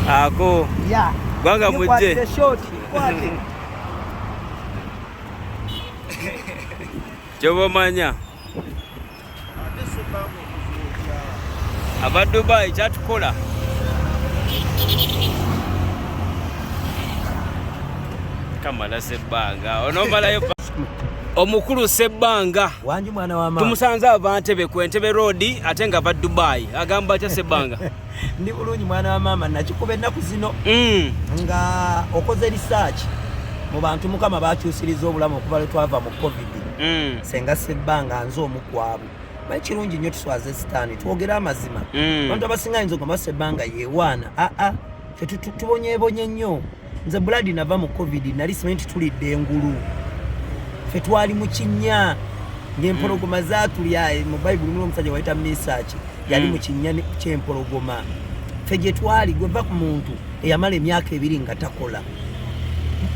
Ako. Ya. Gwanga mujje. Short, kwate. Kyoba omanya. Aba Dubai kyatukola. Kamala Sebbanga. Onomalayo omukulu Sebbanga. Wangi mwana wa mama. Tumusanze ava Ntebe ku Entebbe Road ate nga ava Dubai. Agamba atya Sebbanga? Ndi bulungi mwana wa maama, nakikuba ennaku zino nga okoze research mu bantu Mukama bakyusiriza obulamu okuva lwe twava mu COVID. Senga Sebbanga nze omu ku abo. Naye kirungi nnyo tuswaze sitaani, twogere amazima. Abantu abasinga ayinza okugamba Sebbanga yeewaana. Aa, ffe tubonyeebonye nnyo. Nze buladi nava mu COVID nali simanyi nti tulidde engulu. Ffe twali mu kinnya ng'empologoma zaatulya. Mu Bayibuli mulimu omusajja wayita Misaki, yali mu kinnya ky'empologoma. Ffe gye twali, gweva ku muntu eyamala emyaka 2 nga takola.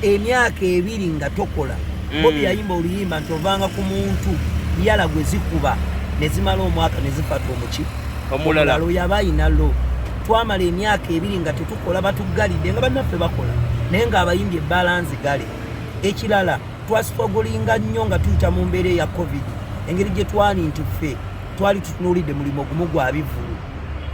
Emyaka 2 nga tokola. Bobi yayimba oluyimba nti ovanga ku muntu yala gwe zikuba ne zimala omwaka ne zifata omuki omulala. Oyo aba ayina lo. Twamala emyaka 2 nga tetukola, batuggalidde nga bannaffe bakola, naye ng'abayimbi ebbaala nzigale. Ekirala twasitwagolinga nnyo nga tuyita mu mbeera eya COVID, engeri gye twali nti ffe twali tutunuulidde mulimu gumu gwa bivvulu,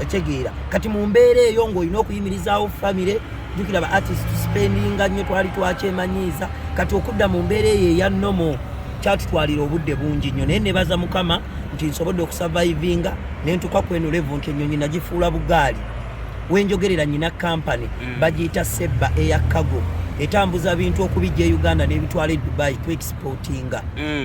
otegeera. Kati mu mbeera eyo ng'olina okuyimirizaawo famire, jjukira ba artist tuspendinga nnyo, twali twakyemanyiiza. Kati okudda mu mbeera eyo eya nomo kyatutwalira obudde bungi nnyo, naye nebaza Mukama nti nsobodde okusurvivinga ne ntuuka ku eno level nti ennyonyi nagifuula bugaali. Wenjogerera nyina kampani bagiyita Sebba eya Cargo, etambuza bintu okubijja e Uganda n'ebitwala e Dubai ku exportinga.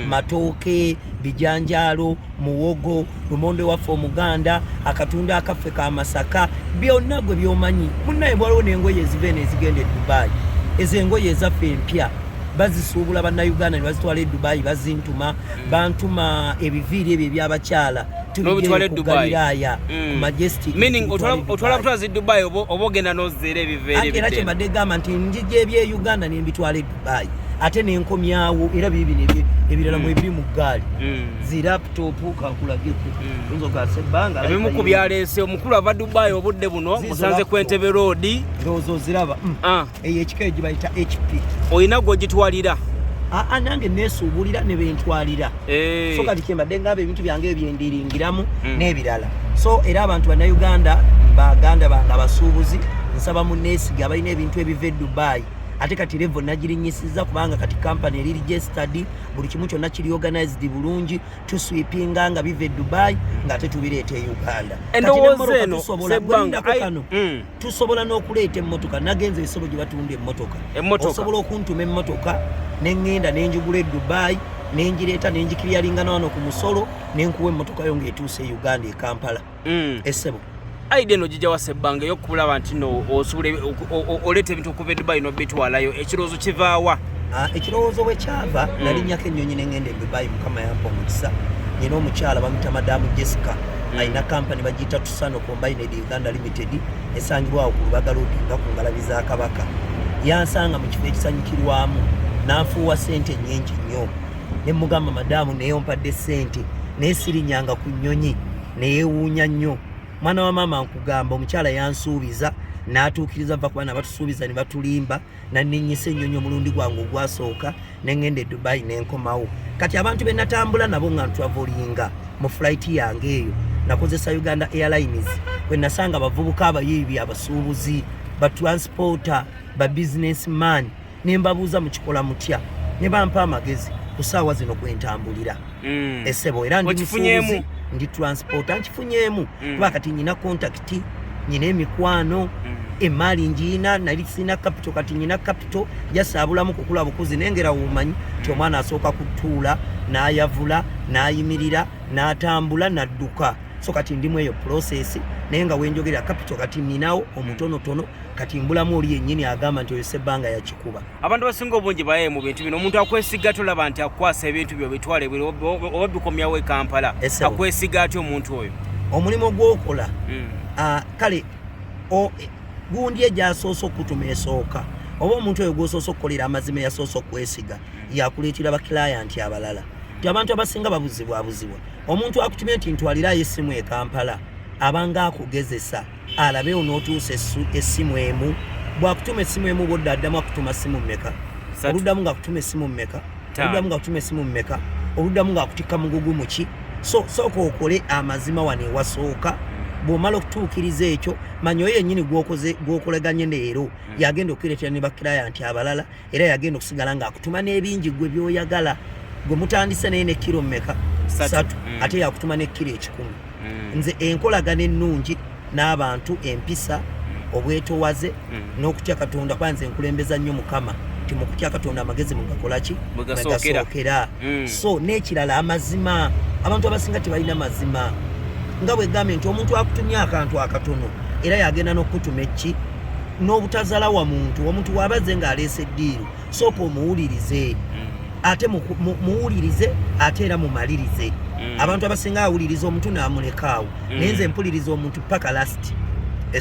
Matooke, bijanjaalo, muwogo, lumonde waffe omuganda, akatunda akaffe ka Masaka, byonna gwe byomanyi munnaye. Waliwo n'engoye eziva eno ezigenda e Dubai. Ezo engoye ezaffe empya bazisuubula bannayuganda ne bazitwala e Dubai, bazintuma, bantuma ebiviiri ebyo ebyabakyala. N'obitwala e ku Dubai. Galiraaya ku Majestic. Meaning tubitwala e otwala Dubai. butwazi Dubai oba ogenda n'ozzeera ebiveera Anti era ebidde? Kyembadde gamba nti njija ebye Uganda nembitwala e Dubai ate nenkomyawo era biibino ebirala mwebiri mu ggaali. Zi laptop kankulageko, oyinza ogasa ebbanga. Ebimu ku byaleese omukulu ava Dubai obudde buno Zizo musanze ku laptop. Entebbe Road. Ndowooza oziraba. Eyo ekika eyo gye bayita HP. Olina gw'ogitwalira? Aa, nange neesuubulira ne bentwalira. So kati kyembadde ngamba ebintu byange ebyo byendiringiramu n'ebirala. So era abantu bannayuganda, baganda bange abasuubuzi, nsaba muneesiga abalina ebintu ebiva e Dubai. Ate kati level nagirinyisizza kubanga kati kampany eri registered, buli kimu kyonna kiri organized bulungi. Tuswipinga nga biva e Dubai ng'ate tubireeta e Uganda. Kati Endowooza n'emmotoka eno, tusobola Sebbanga, gwendako kano tusobola n'okuleeta emmotoka. Nagenza ebisobo gye batunda emmotoka. Emmotoka. Osobola okuntuma emmotoka neŋŋenda nenjigula e Dubai, nengireeta, nenjikiryalinga wano ku musolo, nenkuwa emmotoka yo ng'etuuse e Uganda e Kampala. Essebo. Idea eno gijja wa, Sebbanga, ey'okulaba nti no osobola oleeta ebintu okuva e Dubai n'obitwalayo? Ekirowoozo kivaawa? Ah, ekirowoozo bwe kyava, nalinnyako ennyonyi neŋŋenda e Dubai. Mukama yampa omukisa, nyina omukyala bamuyita Madamu Jessica, alina kampani bagiyita Tusano Combined Uganda Limited, esangibwawo ku Lubaga Road nga ku ngalabi za Kabaka. Yansanga mu kifo ekisanyukirwamu n'anfuuwa sente nnyingi nnyo. Ne mugamba, "Madamu, naye ompadde sente, naye sirinyanga ku nnyonyi." Neyeewuunya nnyo. Mwana wa maama, nkugamba, omukyala yansuubiza n'atuukiriza. Va kuba nabatusuubiza ne batulimba. Nanninyisa ennyonyi omulundi gwange ogwasooka neŋŋenda e Dubai nenkomawo. Kati abantu be natambula nabo nga ntravelinga mu flight yange eyo, nakozesa Uganda Airlines, kwe nasanga abavubuka abayiibi, abasuubuzi, batransporter, ba businessman, ne mbabuuza, "Mukikola mutya?" Ne bampa amagezi. Ku ssaawa zino kwentambulira, essebo, era ndi Okifunyeemu? musuubuzi, ndi transporter, nkifunyeemu kuba kati nyina contact, nyina emikwano, emaali ngiina. Nali sirina capital, kati nyina capital, jasaabulamu kukula bukuzi. Naye ngera womanyi nti omwana asooka kutuula n'ayavula n'ayimirira n'atambula n'adduka. So kati ndimu eyo process, naye nga wenjogerera capital kati ninawo omutonotono. Kati mbulamu oli yennyini agamba nti oyo Sebbanga yakikuba. Abantu abasinga obungi baye mu bintu bino, omuntu akwesiga tolaba nti akukwasa ebintu byo bitwale bwere oba bikomyawo e Kampala? Essebo. Akwesiga atya omuntu oyo? Omulimu gwokola, kale gundi egyasoose okutuma esooka, oba omuntu oyo gwosoose okukolera amazima, eyasoose okwesiga, yakuleetera baclient abalala. Nti abantu abasinga babuzibwabuzibwa. Omuntu akutumye nti ntwalirayo essimu e Kampala, abanga akugezesa. Alabe onootuusa essimu emu. Bwakutuma essimu emu, bwodda addamu akutuma simu mmeka? Satu. Oluddamu ng'akutuma essimu mmeka? Ttaano. Oluddamu ng'akutuma essimu mmeka? Oluddamu ng'akutikka mugugu muki? So sooka okole amazima wano ewasooka. Bw'omala okutuukiriza ekyo, manya oyo yennyini gw'okoze, gw'okoleganye leero, yagenda okukireetera ne bakirayanti abalala, era yagenda okusigala ng'akutuma n'ebingi gwe by'oyagala. Gwe mutandise naye ne kiro mmeka? Satu. Satu. Ate yakutuma ne kiro 100. Nze enkolagana ennungi n'abantu, empisa, obwetowaze n'okutya Katonda, kuba nze nkulembeza nnyo Mukama, nti mu kutya Katonda amagezi mugakola ki? Mugasookera. Mugasookera. So n'ekirala, amazima. Abantu abasinga tebalina mazima, nga bwegambye nti omuntu akutumye akantu akatono, era yagenda n'okukutuma eki n'obutazalawa muntu. Omuntu wabaze ng'aleese eddiiru, sooka omuwulirize, ate muwulirize, ate era mumalirize. Abantu abasinga awuliriza omuntu n'amulekaawo, naye nze mpuliriza omuntu paka last.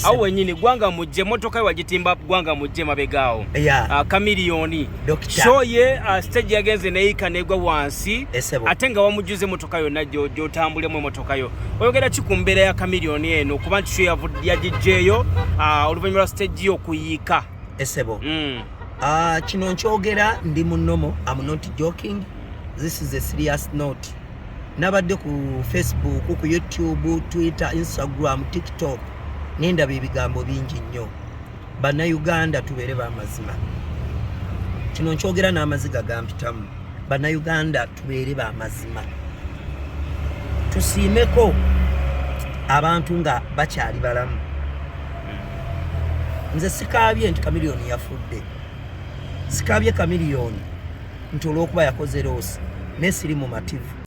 Awo wenyini Gwanga Mujje, motoka ye wagitimba Gwanga Mujje mabegaawo. Chameleone. Dokita. Show ye stage yagenze neyika negwa wansi. Esebo. Ate nga wamujuze emotoka yonna gy'otambulemu emotoka yo. Oyogera ki ku mbeera ya Chameleone eno, kuba nti show yagijjeeyo oluvannyuma lwa stage yo okuyiika? Esebo. Ah, kino nkyogera ndi munomo. I'm not joking, this is a serious note. Nabadde ku Facebook, ku YouTube, Twitter, Instagram, TikTok, nendaba ebigambo bingi nnyo. Bannayuganda, tubeere bamazima. Kino nkyogera n'amaziga gampitamu. Bannayuganda, tubeere bamazima, tusiimeko abantu nga bakyali balamu. Nze sikaabye nti Chameleone yafudde, sikaabye Chameleone nti olw'okuba yakoze loss, naye siri mumativu.